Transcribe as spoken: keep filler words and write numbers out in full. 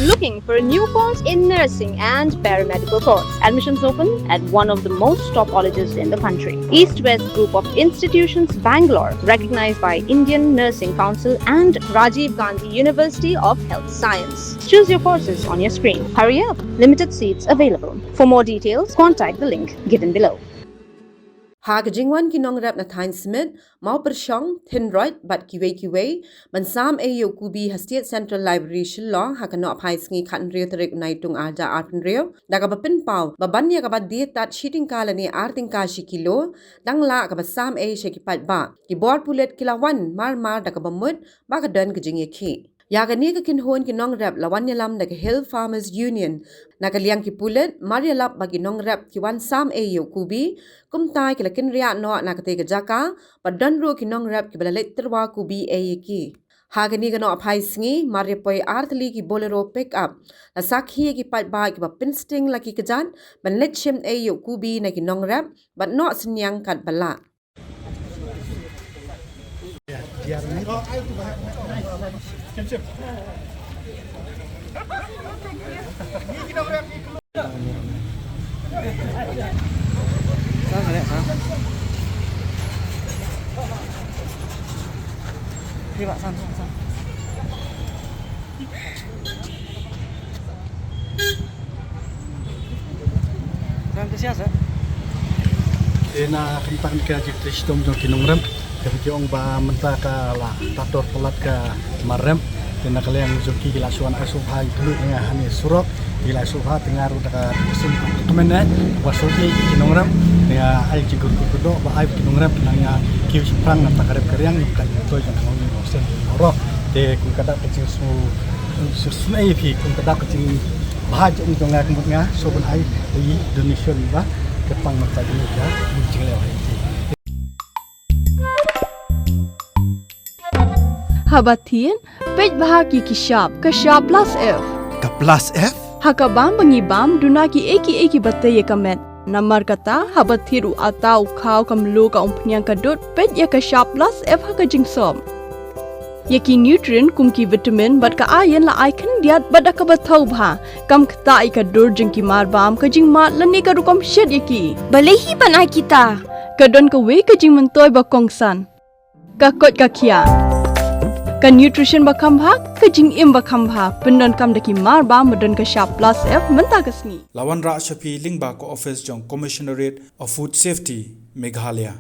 Looking for a new course in nursing and paramedical course? Admissions open at one of the most top colleges in the country. East West Group of Institutions, Bangalore, recognized by Indian Nursing Council and Rajiv Gandhi University of Health Science. Choose your courses on your screen. Hurry up, limited seats available. For more details, contact the link given below. Ha ka jingwan ki nongrep na Thaiñ Smit, Mawpyrshong, Thynroit bad kiwei kiwei ban sam ei ïa u Kubi ha State Central Library Shillong ha ka Nohphai sngi khathynriew tarik u Naitung arhajar arphew hynriew, da kaba pynpaw ba ban ïa kaba die tad shi tyngka lane ar tyngka shi kilo, dang lah kaba sam ei sha ki paidbah. Ki bor pulit ki la wan marmar da kaba mut ba ka don ka jingïakhih. Ïa kane ka kynhun ki nongrep la wan ïalam da ka Hill Farmers Union. Na ka liang ki pulit mar ïalap ba ki nongrep ki wan sam ei ïa u Kubi, kumta ki la kynriah noh na katei ka jaka, bad don ruh ki nongrep kiba la leit tyrwa Kubi ei ïa ki. Ha kane ka Nohphai sngi, mar ïa poi ar tylli ki Bolero pick up, la sakhi ïa ki paidbah kiba pynsting la ki kjat ban leit shim ei ïa u Kubi na ki nongrep bad noh synñiang katba lah. Te na ka bynta ka jingtrei shitom jong ki nongrep, kaba ki ong ba mynta ka la tator palat ka mar rep. Te na ka liang jong ki, ki la shu wan ai sngewbha ïa ki, nga hangne surok ki la sngewbha, te nga ruh da ka sum kmen ne ba shu ki nongrep, te nga ai jingkyrkhu kyrdoh ba ai ki nongrep na nga kiew shaphrang na ka rep ka riang, ka jingtoi ka nang ong ong sen ong rok. Te kum ka dak ka jingsngew sngewsynei ïa phi, kum ka dak ka jingbha jong nga, kum nga shu ban ai ïa donation ba ka pang mynta jong ka jingleh ïa phi. Haba thied, peit bha ki ki shap, ka shap plus F. Ka plus F? Ha ka bam ba ngi bam, duna kiei kiei kiba tei ïa ka met. Namar kata, haba thied u atta, u khaw, ka mluh, ka umphniang, ka dud, peit ïa ka shap plus F ha ka jingsop. Ïa ki nutrient kum ki vitamin bad ka iron la ai khyndiat bad da kaba thaw bha. Kam ktah ïa ka dur jong ki mar bam, ka jingmad lane ka rukom shet ïa ki. Balei hi ban ai kita? Ka don kawei ka jingmyntoi ba kongsan. Ka koit ka khiah. Ka nutrition ba kham bha, ka jingim ba kham bha. Pyndonkam da ki mar bam ba don ka shap plus F mynta ka sngi. La wanrah sha phi lyngba ka office jong Commissionerate of Food Safety, Meghalaya.